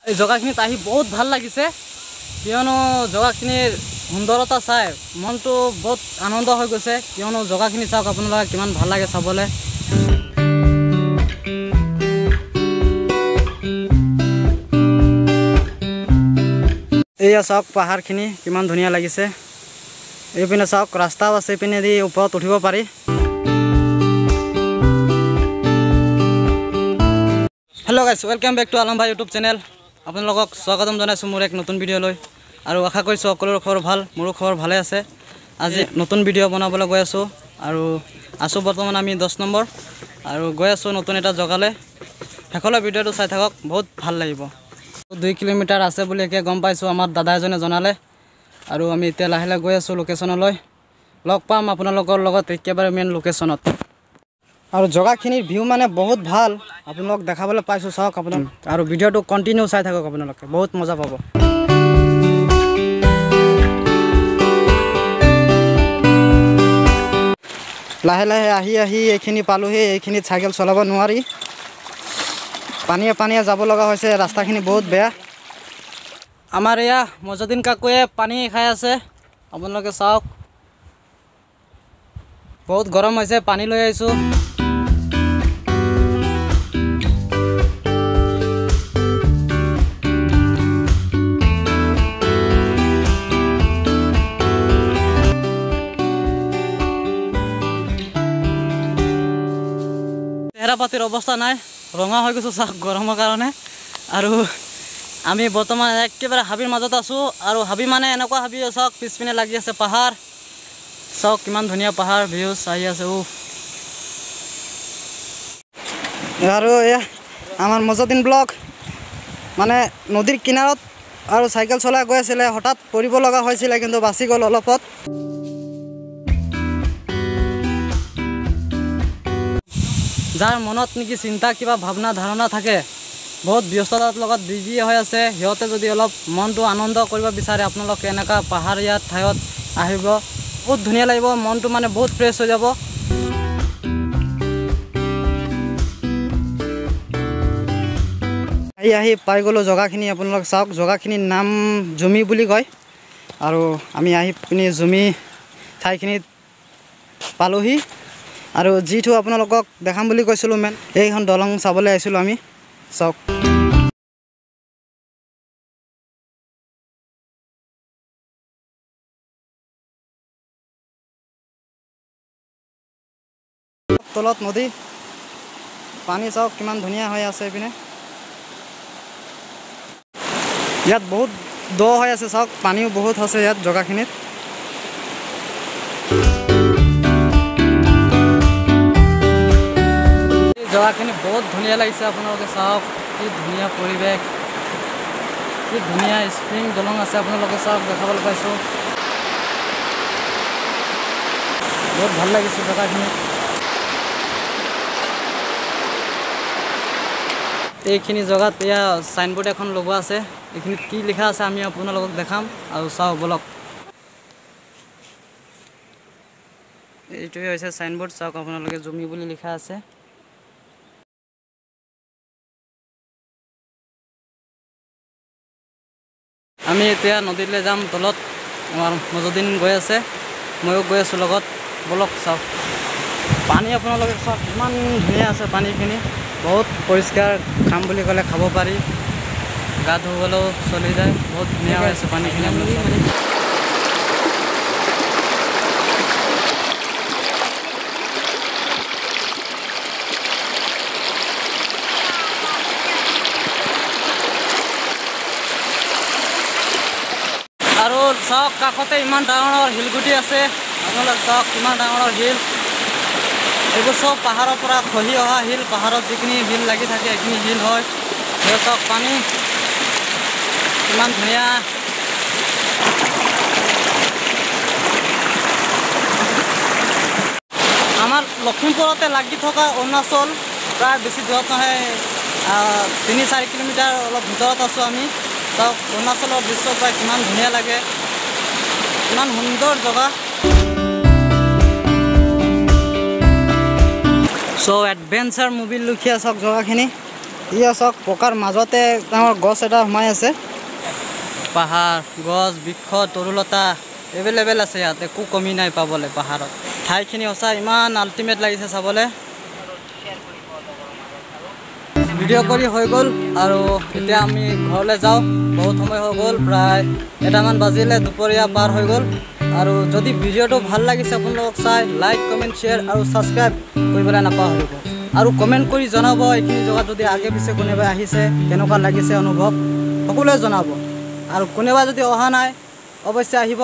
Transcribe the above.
এই জেগাখিনিত আহি বহুত ভাল লাগিছে, কিয়নো জেগাখিনিৰ সুন্দৰতা চাই মনটো বহুত আনন্দ হৈ গৈছে। কিয়নো জেগাখিনি চাওক আপোনালোকে কিমান ভাল লাগে চাবলৈ। এয়া চাওক পাহাৰখিনি কিমান ধুনীয়া লাগিছে। এইপিনে চাওক ৰাস্তাও আছে, এইপিনেদি ওপৰত উঠিব পাৰি। Hello' guys, welcome back to Alam Bhai YouTube channel. আপোনালোকক স্বাগতম জনাইছোঁ মোৰ এক নতুন ভিডিঅ'লৈ। আৰু আশা কৰিছোঁ সকলোৰে খবৰ ভাল, মোৰো খবৰ ভালে আছে। আজি নতুন ভিডিঅ' বনাবলৈ গৈ আছোঁ আৰু আছোঁ বৰ্তমান আমি 10 নম্বৰ আৰু গৈ আছোঁ নতুন এটা জেগালৈ। শেষলৈ ভিডিঅ'টো চাই থাকক, বহুত ভাল লাগিব। 2 কিলোমিটাৰ আছে বুলি এতিয়া গম পাইছোঁ, আমাৰ দাদা এজনে জনালে। আৰু আমি এতিয়া লাহে লাহে গৈ আছোঁ লোকেশ্যনলৈ। লগ পাম আপোনালোকৰ লগত একেবাৰে মেইন লোকেশ্যনত। আৰু জেগাখিনিৰ ভিউ মানে বহুত ভাল, আপোনালোকক দেখাবলৈ পাইছোঁ, চাওক আপোনালোক। আৰু ভিডিঅ'টো কণ্টিনিউ চাই থাকক আপোনালোকে, বহুত মজা পাব। লাহে লাহে আহি আহি এইখিনি পালোহি। এইখিনিত চাইকেল চলাব নোৱাৰি, পানীয়ে পানীয়ে যাব লগা হৈছে, ৰাস্তাখিনি বহুত বেয়া। আমাৰ এয়া মজাদিন কাকুৱে পানী খাই আছে, আপোনালোকে চাওক। বহুত গৰম হৈছে, পানী লৈ আহিছোঁ। চেহেৰা পাতিৰ অৱস্থা নাই, ৰঙা হৈ গৈছোঁ চাওক গৰমৰ কাৰণে। আৰু আমি বৰ্তমান একেবাৰে হাবিৰ মাজত আছোঁ। আৰু হাবি মানে এনেকুৱা হাবি, চাওক পিছপিনে লাগি আছে পাহাৰ, চাওক কিমান ধুনীয়া পাহাৰ ভিউ আহি আছে। আৰু এয়া আমাৰ মজাদিন ব্লক, মানে নদীৰ কিনাৰত আৰু চাইকেল চলাই গৈ আছিলে, হঠাৎ পৰিব লগা হৈছিলে, কিন্তু বাচি গ'ল অলপত। যাৰ মনত নেকি চিন্তা কিবা ভাৱনা ধাৰণা থাকে, বহুত ব্যস্ততাৰ লগত বিজি হৈ আছে, সিহঁতে যদি অলপ মনটো আনন্দ কৰিব বিচাৰে, আপোনালোকে এনেকুৱা পাহাৰীয়া ঠাইত আহিব, বহুত ধুনীয়া লাগিব, মনটো মানে বহুত ফ্ৰেছ হৈ যাব। আহি আহি পাই গ'লোঁ জেগাখিনি, আপোনালোক চাওক। জেগাখিনিৰ নাম জুমি বুলি কয়। আৰু আমি আহি পিনি জুমি ঠাইখিনিত পালোহি। আৰু যিটো আপোনালোকক দেখাম বুলি কৈছিলোঁ মেন, এইখন দলং চাবলৈ আহিছিলোঁ আমি, চাওক। তলত নদী, পানী চাওক কিমান ধুনীয়া হৈ আছে। এইপিনে ইয়াত বহুত দ হৈ আছে, চাওক পানীও বহুত আছে ইয়াত জেগাখিনিত। জেগাখিনি বহুত ধুনীয়া লাগিছে, আপোনালোকে চাওক কি ধুনীয়া পৰিৱেশ, কি ধুনীয়া স্প্ৰিং দলং আছে, আপোনালোকে চাওক, দেখাবলৈ পাইছোঁ। বহুত ভাল লাগিছে জেগাখিনি। এইখিনি জেগাত এয়া চাইনবোৰ্ড এখন লগোৱা আছে, এইখিনিত কি লিখা আছে আমি আপোনালোকক দেখাম আৰু চাওঁ বলক। এইটোৱে হৈছে চাইনবোৰ্ড, চাওক আপোনালোকে, জুমি বুলি লিখা আছে। আমি এতিয়া নদীলৈ যাম, তলত আমাৰ মজাদিন গৈ আছে, ময়ো গৈ আছোঁ লগত। বলক চাওক পানী, আপোনালোকে চাওক কিমান ধুনীয়া আছে পানীখিনি, বহুত পৰিষ্কাৰ, খাম বুলি ক'লে খাব পাৰি, গা ধুবলৈও চলি যায়, বহুত ধুনীয়া হৈ আছে পানীখিনি। আপোনালোকে আৰু চাওক কাষতে ইমান ডাঙৰ ডাঙৰ শিলগুটি আছে, আপোনালোক চাওক কিমান ডাঙৰ ডাঙৰ শিল। এইবোৰ চব পাহাৰৰ পৰা খহি অহা শিল, পাহাৰত যিখিনি শিল লাগি থাকে সেইখিনি শিল হয়। সেয়া চাওক পানী কিমান ধুনীয়া। আমাৰ লখিমপুৰতে লাগি থকা অৰুণাচল প্ৰায় বেছি দূৰত নহয়, 3-4 কিলোমিটাৰ অলপ ভিতৰত আছোঁ আমি। চাওক অৰুণাচলৰ দৃশ্য প্ৰায় কিমান ধুনীয়া লাগে, ইমান সুন্দৰ জেগা। চ' এডভেঞ্চাৰ মুভি লুখীয়া চাওক জেগাখিনি। ইয়া চাওক, পকাৰ মাজতে ডাঙৰ গছ এটা সোমাই আছে। পাহাৰ, গছ, বৃক্ষ, তৰুলতা এভেইলেবল আছে ইয়াত, একো কমি নাই পাবলৈ পাহাৰত। ঠাইখিনি সঁচা ইমান আল্টিমেট লাগিছে চাবলৈ। ভিডিঅ' কৰি হৈ গ'ল আৰু এতিয়া আমি ঘৰলৈ যাওঁ। বহুত সময় হৈ গ'ল, প্ৰায় 1টামান বাজিলে, দুপৰীয়া পাৰ হৈ গ'ল। আৰু যদি ভিডিঅ'টো ভাল লাগিছে আপোনালোকক চাই, লাইক, কমেণ্ট, শ্বেয়াৰ আৰু ছাবস্ক্ৰাইব কৰিবলৈ নাপাহৰিব। আৰু কমেণ্ট কৰি জনাব এইখিনি জেগাত যদি আগে পিছে কোনোবাই আহিছে, কেনেকুৱা লাগিছে অনুভৱ সকলোৱে জনাব। আৰু কোনোবা যদি অহা নাই, অৱশ্যে আহিব।